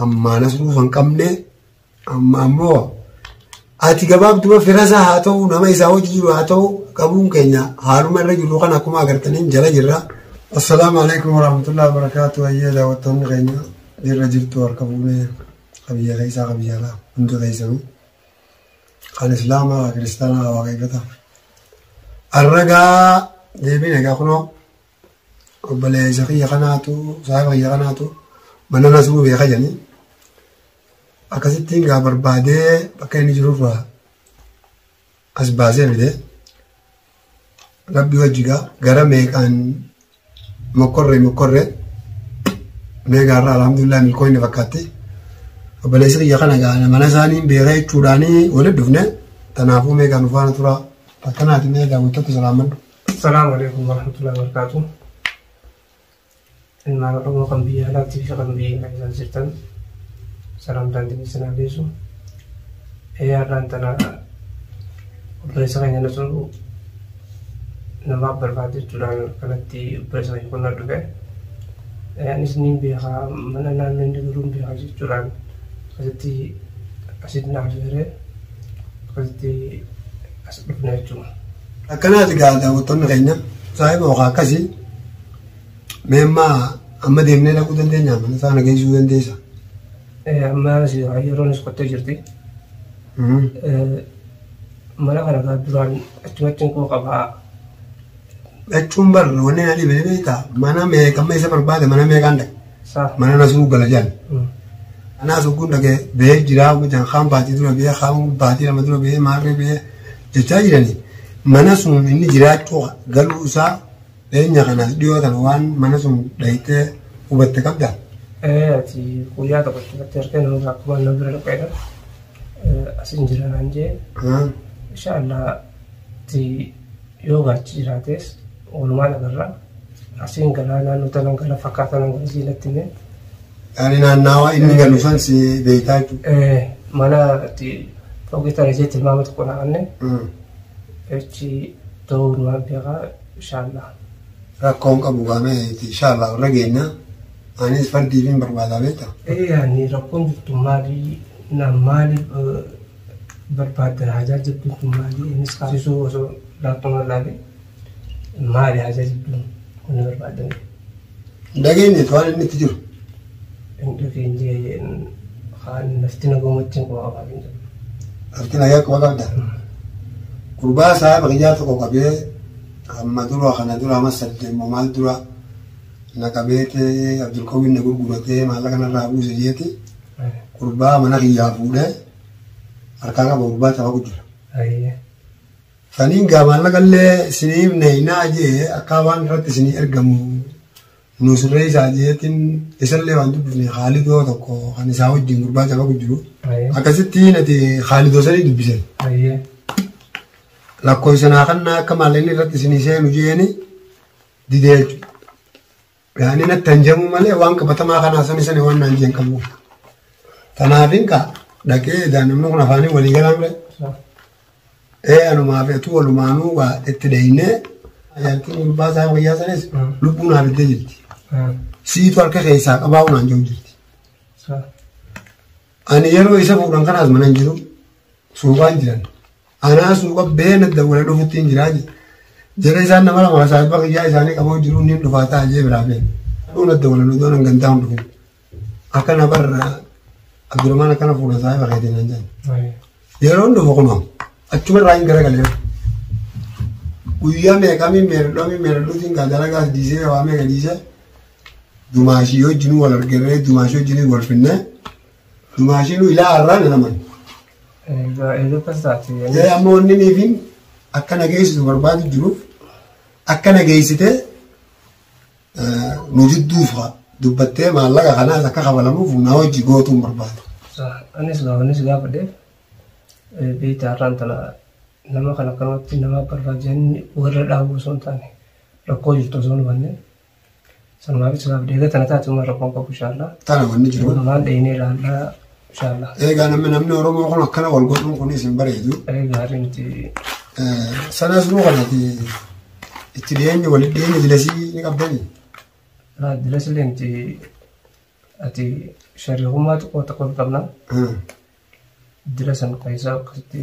Ammaa Nasruu kan qabne amma ammoo ati gabaabduma firasaa haa ta'u nama isaa hojii jiru haa ta'u qabuun keenya haaluma irra jirru kan akkuma agartaniin jala jirra. Assalaamu alaikum warahmatullahi wabarakatuh. Ayyee daawwattoonni keenya jirra jirtu harka fuunee qabiyya keessaa qabiyya alaa hundi keessanuu. Kan Islaamaa, kan Kiristaanaa, kan Waaqeffata. Arragaa deebiin egaa kunoo obboleessa kiyya kanaatu saahiba kiyya kanaatu mana Nasruu beeka jedhanii akkasittiin gaa barbaadee bakka inni jirurraa as baasee fide rabbi wajji gaa gara meeqaan mokkorre mokkorre meeqaarraa alhamdulillah milkoo inni fakkaatti obboleessi kiyya kana gaa mana isaanii beeka jechuudhaanii walitti dhufne tanaafuu meeqaan nu faana tura akkanaati mee daawwattoota salaamadhu. Assalaamu alaikum warahmatullahi wabarakatuh. Ilmaan Oromoo kan biyya alaatti fi kan biyya keessaa jirtan salaamtaan isin isin haa geessu. Har'aan tana obboleessa keenya Nasruu namaaf barbaade jechuudhaan kanatti obboleessa keenya kun na dhufe. Anis niin beekaa mana naannoo inni jiruun beekaa jechuudhaan akkasitti asitti na affeeree akkasitti as dhufne jechuudha. Akkanaati gaa daawwattoonni keenya saahiba okaa akkasii mee amma deemnee dhaquu dandeenya mana isaa nageessuu dandeessa. Amma yeroonis qottee jirti. Mana kana gaa duraan achumatti koo qabaa. Jechuun bar wanni na dhibe beektaa mana meeqa amma isa barbaade mana meeqaan dhaqe mana Nasruu gala jedhan. Kanaas ogguun dhaqee ba'ee jira jaan kaan baatii dura ba'ee kaan baatii lama dura ba'ee maarree ba'ee jechaa jiranii mana sun inni jiraachuu galuu isaa dhiyeenya kanaas dhiyoo tana waan mana sun dhayitee hubatte qabda. Ati guyyaa tokko achumatti harkee nama akkuma nama bira dhaqeedha. Asin jira naan jee. Inshaallah ti yoo gaachi jiraates walumaan agarra. Asiin galaa naannoo tanan gala fakkaatan gala siinatti himee. Ani naannawaa inni galu san si beektaa jechuudha. Mana itti fooqii tana jee tilmaama tokko naa kanne. Achi ta'uu walumaan beekaa inshaallah. Rakkoon qabu gaamee inshaallah warra geenya. Anis fardii fi barbaadaa beektaa. Ani rakkoon jirtu maali naan maaliif barbaaddan hajaa jabduun kun maali innis kaasisuu osoo laattuma laale maali hajaa jabduun kun barbaaddan. Dhageenye waan inni itti jiru. Hin dhageenye kaan lafti nagoomachiin quba qabaa hin jiru. Lafti nagaa quba qabda. Gurbaa saahiba kiyyaa tokko qabee amma dura kana dura amma saddeet moo maal dura na qabeetee Abdulqawwiin na gurguratee maallaqa narraa buuse jeeti. Gurbaa mana kiyyaa fuudhee harkaa qaba gurbaa tapha jira. Saniin gaa maallaqa illee isiniif neeynaa jee akka waan irratti isinii ergamu nu sirreessaa jeetiin isallee waan dubbifne Khaalidoo tokko kan isaa wajjin gurbaa tapha jiru. Akkasitti nati Khaalidoo sanii dubbisan. Lakkoofsa naa kannaa akka maallaqni irratti isinii seenu jeeni didee jechuudha. Yaani natti hanjamuu malee waan qabatamaa kanaa sani sani waan naan jeen qabu. Tanaafin ka dhaqee namni kun afaanii walii galaa mire. Anumaa feetu walumaanuu waa itti dhahinee jaartiin gurbaa isaa wayyaa sanis lubbuu naaf iddee jirti. Siitu harka keessaa qabaa naan jiru jirti. Ani yeroo isa fuudhan kanaas mana hin jiru suuqaan jiran. Anaa suuqa beena dawwala dhufutti hin jiraa jira. Jara isaan nama lama saahiba kiyyaa isaanii qaboo jiru inni dhufaa ta'a jee biraa beena. Dhuun dawwala nu doon gantaa hin dhufin. Akkana barra Abdurrahmaan akkana fuudha saahiba keetiin hin jedhan. Yeroo dhufu kunoo achuma irraa hin garagalee. Guyyaa meeqamii meeradhoo meeradhootiin gaa dalagaas dhiisee waa meeqa dhiisee dumaashii wajjinuu wal argirree dumaashii wajjinuu wal finnee dumaashiinuu ilaa har'aa na naman. Egaa taate. Amma wanni niifin akka nageessitu barbaadu jiruuf akka nageessitee nu jidduuf dubbattee maallaqa kanaas akka kabalamuuf na hojii gootuun barbaadu. Anis gaafa gaafadheef beektaa har'aan tana nama kana akkanumatti nama barbaachisan warra dhaabuu osoo hin taane rakkoo jirtu osoo hin hubanne sanumaafis gaafadhe egaa tana taate uma rakkoon qabu inshaallah. Tana wanni jiru. Walumaan dheenee ilaallaa inshaallah. Egaa namni Oromoo kun akkana wal godhuun kunis hin bareedu. Gaarii miti. Sanas nuu kanati itti dhiyeenya walitti dhiyeenya dilasii ni qabdanii. Dilas illee miti. Ati shariikummaa xiqqoo tokko qabna. Dila san keessaa akkasitti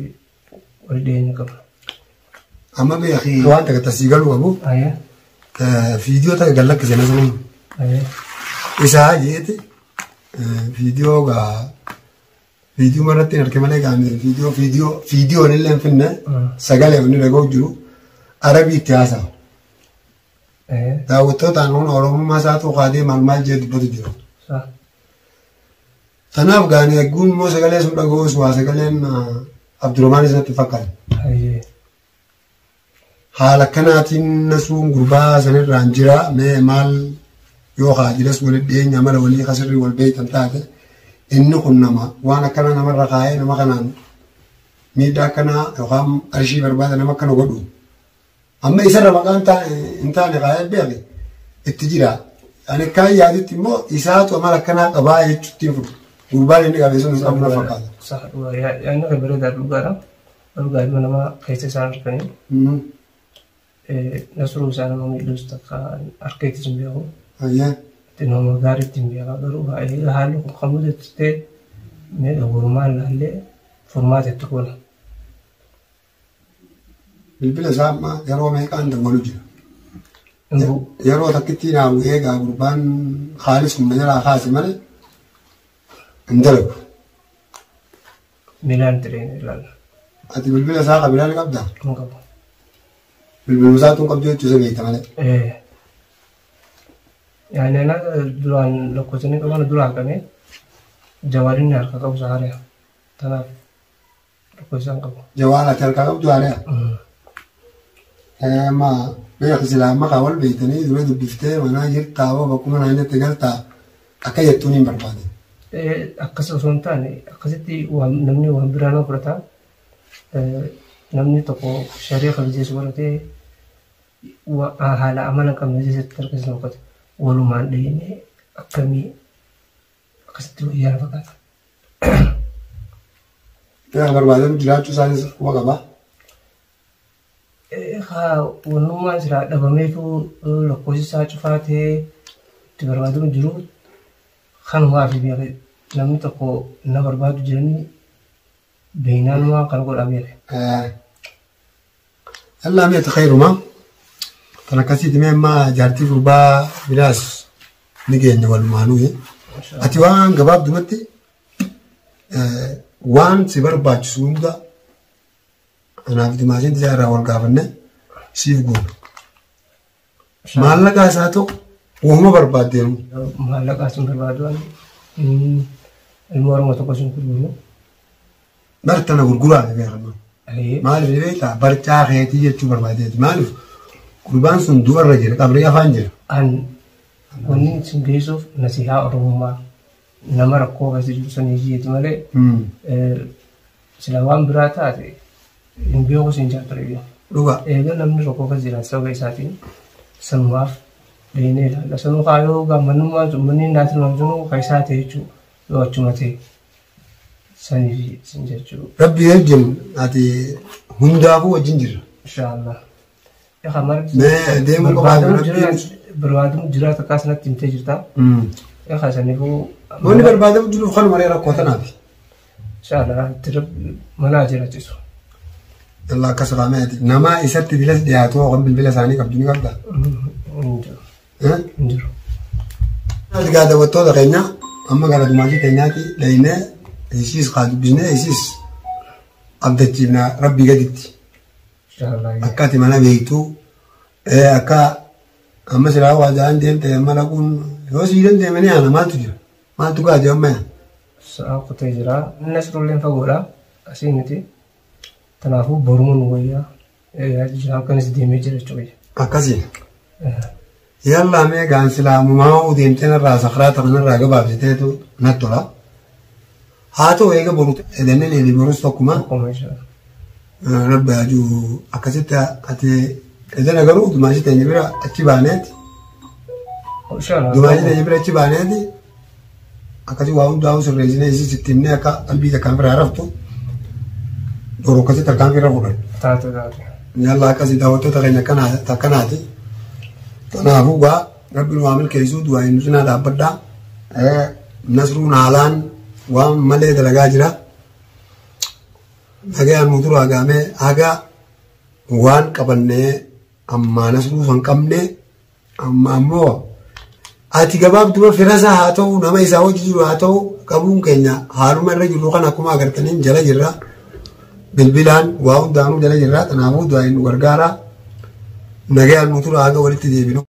wal dhiyeenya qabna. Amma beekii waan takka tasii galuu qabu. Viidiyoo takka gad lakkise Nasruun. Isaa jeeti viidiyoo gaa viidiyoo irratti hin arge malee gaanii viidiyoo viidiyoo viidiyoon illee hin finne sagalee inni dhaga'u jiru Arabii itti haasa'a. Daawwattootaan kun Oromummaa isaatu kaadee maal maal jee dubbatu jiru. Tanaaf gaanii eegguun immoo sagalee sun dhaga'us waa sagaleen Abdurrahmaan isatti fakkaata. Haala akkanaatiin Nasruun gurbaa sanirraan jira mee maal yoo haadiras walitti dhiyeenya amala walii kasirrii wal beektan taate inni kun nama waan akkana namarra kaa'ee nama kanaan miidhaa akkanaa yookaan qarshii barbaada nama akkana godhu. Amma isarra maqaan hin taane kaa'ee beeke itti jira. Ani akkaan yaadutti immoo isaatu amala akkanaa qabaa jechuutti hin fudhu. Gurbaan inni qabe sun hin qabu na fakkaata. Yaadni kee bareedaa dhugaadha. Dhugaa ilma namaa keessa isaan arganii. Nasruu isaa nama miidhus takka harkeettis hin beeku. Nama gaariitti hin beeka garuu baay'ee haalli kun kan mudatu ta'e mee walumaan ilaallee furmaata itti goona. Bilbila isaa amma yeroo meeqaan dawwalu jira. Yeroo takkitti naa bu'ee egaa gurbaan haalis humna jalaa kaase malee hin dalagu. Milaan tireen ilaalla. Ati bilbila isaa qabilaa ni qabdaa? Hin qabu. Bilbiluma isaatu hin qabdu jechuu isa beekta malee. Yaani ana duraan lakkoofsanii qaban dura haqamee jawaalinni harka qabu sahareera. Tanaaf lakkoofsa hin qabu. Jawaala ati harkaa qabdu hareera. Amma beeku silaa amma kaa wal beektanii dura dubbiftee manaa jirtaa hoo bakkuma naan jette galtaa akka jettuun hin barbaade. Akkas osoo hin taane akkasitti namni waan biraa nama fudhata. Namni tokko sharii kabajee baratee haala amala hin qabne keessatti harka isa boqote. Walumaan dhayinee akkamii akkasitti wayyaa fakkaata. Beeka barbaadamu jiraachuu isaanis quba qaba. Haa wannummaan silaa dhabameetu lakkoofsi isaa cufaa ta'ee itti barbaadamu jiru kanumaa fi beeke namni tokko na barbaadu jiranii beeknaanumaa kan godhaa beeke. Allaa meeti khayrumaa. Tan akkasiiti mee amma jaartii gurbaa biraas ni geenya walumaanuu. Ati waan gabaabdumatti waan si barbaachisu hunda anaaf dimaashin isaa irraa wal gaafanne siif goona. Maallaqa isaa ta'u wahuma barbaaddeenu. Maallaqa sun barbaadu ilma Oromoo tokko sun gurguru. Bartana gurguraa beekama. Maaliif ni beektaa barcaa keetii jechuu barbaadeeti. Maaliif gurbaan sun du'arra jira qabrii afaan jira. An wanni isin geessuuf nasihaa Oromummaa nama rakkoo keessa jiru sanii jeeti malee sila waan biraa taate hin beeku siin jaa ture. Dhugaa. Egaa namni rakkoo keessa jira sababa isaatiin sanumaaf dheenee ilaalla. Sanuu kaayoo gammannummaa sun manni naati namni kan isaa ta'e jechuudha yoo achuma ta'e sanii sin jechuudha. Rabbi wajjin ati hundaafuu wajjin jirra. Inshaallah. Mee deemuu qofaaf rabbiin. Barbaadamu jiraata akkas natti himtee jirta. Egaa saniifuu. Wanni barbaadamu jiruuf kanuma rakkoo tanaaf. Inshaallah itti manaa jiraachisu. Allah akkas qaameeti. Nama isatti dilas dhiyaatu kan bilbila isaanii qabdu ni qabda. Hin jiru. Egaa daawwattoota keenya amma gara dumaashii keenyaatti dhahinee isiis haa dubbisnee isiis abdachiifna rabbii gaditti. Akka ati mana beektu akka amma silaa waa ja'an deemte amma dhaquun yoo sii danda'ame ni aana maaltu jira maaltu ga'a jira amma yaa. Sa'a kutee jira. Inni asirrallee fagoodha. Asii miti. Kanaafuu boruun wayyaa jira akkanis deemee jira jechuudha. Akkasii. Yallaa mee gaan silaa mumaa deemtee narraa sakraa ta'an gabaabsiteetu natti tola. Haa ta'u eega boru edanneen eegi borus tokkuma. Rabbi ajuu akkasitti ati edana garuu dumaashii teenya bira achi baaneeti. Dumaashii teenya bira achi baaneeti. Akkasii waa hundaa'uu sirreessinee isis itti himnee akka qalbii takkaan biraa raftu boru akkasitti tarkaanfii irra fudhanna. Taate taate. Yallaa akkasii daawwattoota keenya akkanaati. Kanaafuu gaa rabbi nu haa milkeessuu du'aa hin cinaa dhaabbadhaa. Nasruun haalaan waan malee dalagaa jira. Nagayaan nu turaa gaamee haga waan qabannee ammaa Nasruu san qabne amma ammoo ati gabaabduma firasaa haa ta'u nama isaa hojii jiru haa ta'u qabuun keenya haaluma irra jirru kan akkuma agartaniin jala jirra. Bilbilaan waa hundaanuu jala jirra. Kanaafuu du'aa nu gargaara. Nagayaan nu turaa haga walitti deebinu.